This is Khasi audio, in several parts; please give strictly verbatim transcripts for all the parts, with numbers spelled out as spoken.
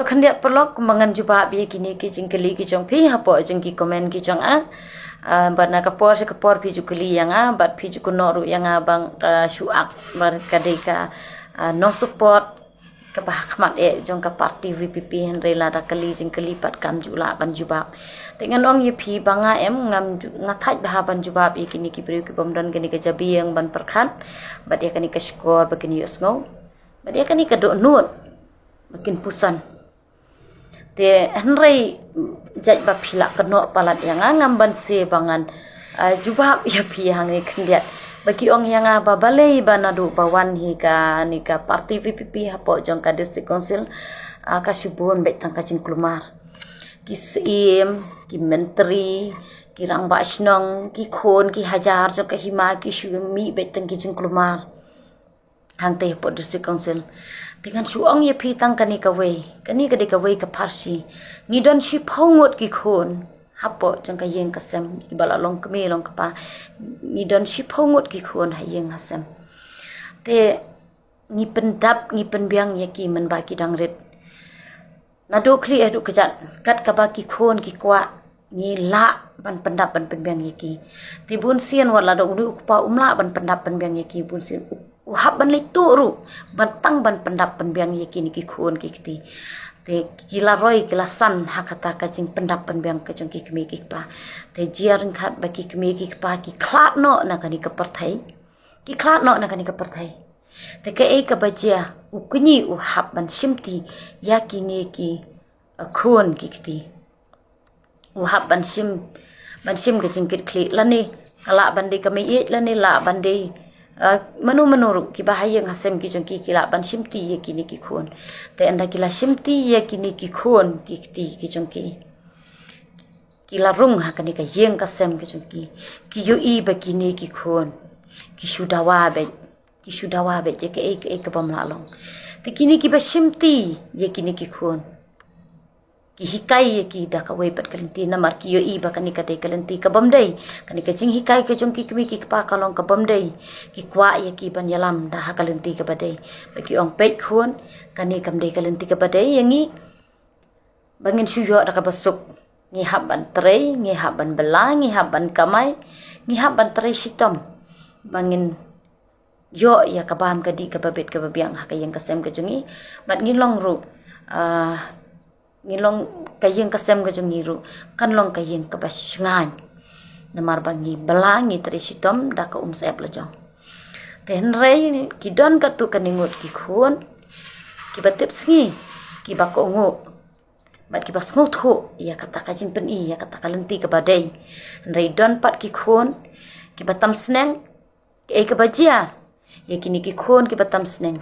Khyndiat paralok, kumba ngan jubab ïa kine ki jingkylli ki jong phi hapoh jong ki comment ki jong nga. Ah, bad na ka por sha ka por phi ju kylli ïa nga bad phi ju kynnoh ruh ïa nga ba nga shu ak bad ka dei ka, ah, nong support kaba ha khmat eh jong ka party VPP, hynrei lada kylli jingkylli pat kam ju lah ban jubab. Te ngan ong ïa phi ba nga em ngam ju, nga thait bha ban jubab ïa kine ki briew ki bym don kane ka jabieng ban pyrkhat bad ïa kane ka shkor ba kin ïohsngew bad ïa kane ka dohnud ba kin puson. Te hynrei jait ba phi la kynnoh palat ïa nga, ngam banse ba ngan, ah, jubab ïa phi hangne khyndiat. Ba ki ong ïa nga ba balei ba naduh ba wan hi kane ka party VPP hapoh jong ka District Council, ah, ka shu bun beit tang ka jingkulmar. Ki syiem, ki myntri, ki rangbah shnong, ki khun, ki hajar jong ka hima ki shu mih beit tang ki jingkulmar hangtei hapoh District Council. Te ngan shu ong ïa phi tang kane kawei, kane ka dei kawei ka pharshi. Ngi don shiphew ngut ki khun hapoh jong ka ïing ka sem, kiba la long kmie long kpa. Ngi don shiphew ngut ki khun ha ïing ha sem. Te ngi pyndap, ngi pynbiang ïa ki mynba ki dang rit. Naduh khlieh haduh kjat, kat kaba ki khun ki kwah, ngi lah ban pyndap ban pynbiang ïa ki. Te bun sien wat lada une u kpa um lah ban pyndap pynbiang ïa ki, bun sien u, u hap ban leit tuh ruh ban tang ban pyndap pynbiang ïa kine ki khun ki kti. Te ki la roi ki la san ha kata ka jingpyndap pynbiang ka jong ki kmie ki kpa. Te jia ryngkat ba ki kmie ki kpa ki khlad noh na kane ka pyrthei. Ki khlad noh na kane ka pyrthei. Te kaei kaba jia, u kñi u hap ban shimti ïa kine ki, uh, khun ki kti. U hap ban shim, ban shim ka jingkitkhlieh lane ka lah ban dei ka meiieit lane lah ban dei, uh, mano mano ruh kiba ha ïing ha sem ki jong ki, ki lah ban shimti ïa kine ki khun. Te ynda ki la shimti ïa kine ki khun ki kti ki jong ki, ki la rung ha kane ka ïing ka sem ki jong ki, ki ïohi ba kine ki khun ki shu dawa beit. Ki shu dawa beit ïa kaei kaei ka bym lah long. Te kine kiba shimti ïa kine ki khun, ki hikai ïa ki da kawei pat ka lynti, namar ki ïohi ba kane ka dei ka lynti ka bym dei. Kane ka jinghikai ka jong ki kmie ki kpa ka long ka bym dei. Ki kwah ïa ki ban ïalam da ha ka lynti kaba dei. Ba ki ong, peit khun, kane kam dei ka lynti kaba dei ïa ngi ba ngin shu ïoh da kaba suk. Ngi hap ban trei, ngi hap ban bylla, ngi hap ban kamai, ngi hap ban trei shitom ba ngin ïoh ïa ka bam ka dih kaba bit kaba biang ha ka ïing ka sem ka jong ngi. Bad ngi long ruh, ah, ngi long, ka ïing ka sem ka jong ngi ruh kan long ka ïing kaba shngaiñ, namar ba ngi bylla, ngi trei shitom da ka umsyep la jong. Te hynrei ki don katto katne ngut ki khun kiba tip sngi, kiba kohnguh bad kiba sngewthuh ïa kata ka jingpyni, ïa kata ka lynti kaba dei. Hynrei don pat ki khun kiba tam sneng. Kaei kaba jia ïa kine ki khun kiba tam sneng?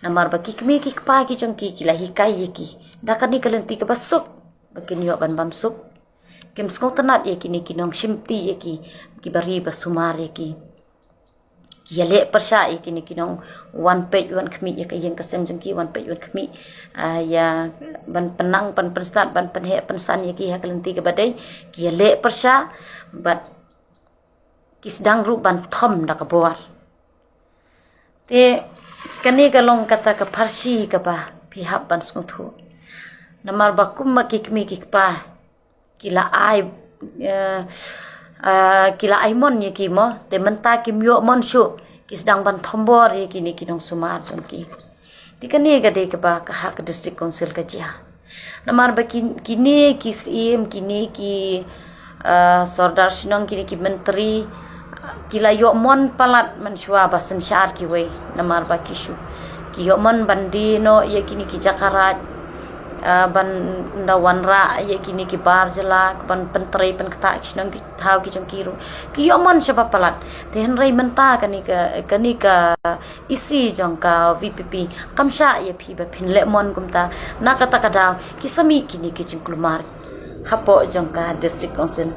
Namar ba ki kmie ki kpa ki jong ki, ki la hikai ïa ki da kane ka lynti kaba suk ba kin ïoh ban bam suk. Kim sngewtynnat ïa kine ki nongshimti ïa ki, kiba ri ba sumar ïa ki. Ki ïaleh pyrshah ïa kine ki nongwan peit wan khmih ïa ka ïing ka sem jong ki, wan peit wan khmih, ah, ïa ban pynang, ban pynstad, ban pynheh pynsan ïa ki ha ka lynti kaba dei. Ki ïaleh pyrshah bad ki sdang ruh ban thom da ka bor. Te kane ka long kata ka pharshi kaba phi hap ban sngewthuh. Namar ba kumba ki kmie ki kpa ki la ai, eh, eh, ki la ai mon ïa ki mo, te mynta kim ïoh mon shuh, ki sdang ban thombor ïa kine ki nongsumar jong ki. Te kane ka dei kaba ka ha ka District Council ka jia. Namar ba ki, kine ki syiem, kine ki, eh, sordar shnong, kine ki myntri, ki la ïoh mon palat mynshuwa ba synshar kiwei. Namar ba ki shu, ki ïoh mon ban die noh ïa kine ki jaka raid, ah, ban da wanrah ïa kine ki bar jylla, ban pyntrei pynktah ki shnong ki thaw ki jong ki ruh. Ki ïoh mon shaba palat. Te hynrei mynta kane ka, kane ka EC jong ka VPP kam shah ïa phi ba phin leh mon kumta. Na kata ka daw ki sa mih kine ki jingkulmar hapoh jong ka District Council.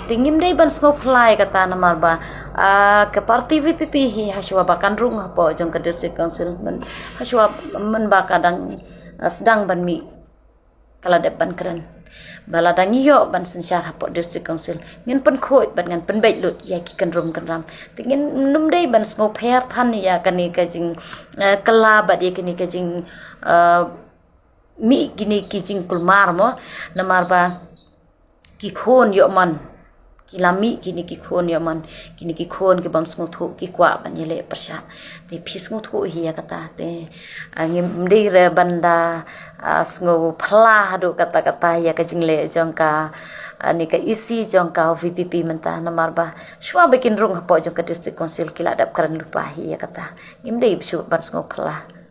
Te ngim dei ban sngewphylla ïa kata namar ba, ah, ka party VPP hi hashuwa ba kan rung hapoh jong ka District Council, man, hashuwa man ba ka dang, ah, sdang ban mih, ka la dep ban kren. Ba lada ngi ïoh ban synshar hapoh District Council, ngin pynkhuid bad ngan pynbeit lut ïa ki kynrum kynram. Te ngin nym dei ban sngewpher than ïa kane ka jing, eh, kylla bad ïa kane ka jing, eh, mih kine ki jingkulmar mo, namar ba ki khun ïoh mon, ki la mih kine ki khun ïoh mon, kine ki khun ki bym sngewthuh ki kwah ban ïaleh pyrshah. Te phi sngewthuh hi ïa kata te, ah, ngim dei re ban da, ah, sngewphylla haduh katta katta ïa ka jingleh jong ka, ah, ne ka E C jong ka V P P mynta, namar ba shuwa ba kin rung hapoh jong ka District Council ki la dep kren lypa hi ïa kata. Ngim dei shuh ban sngewphylla.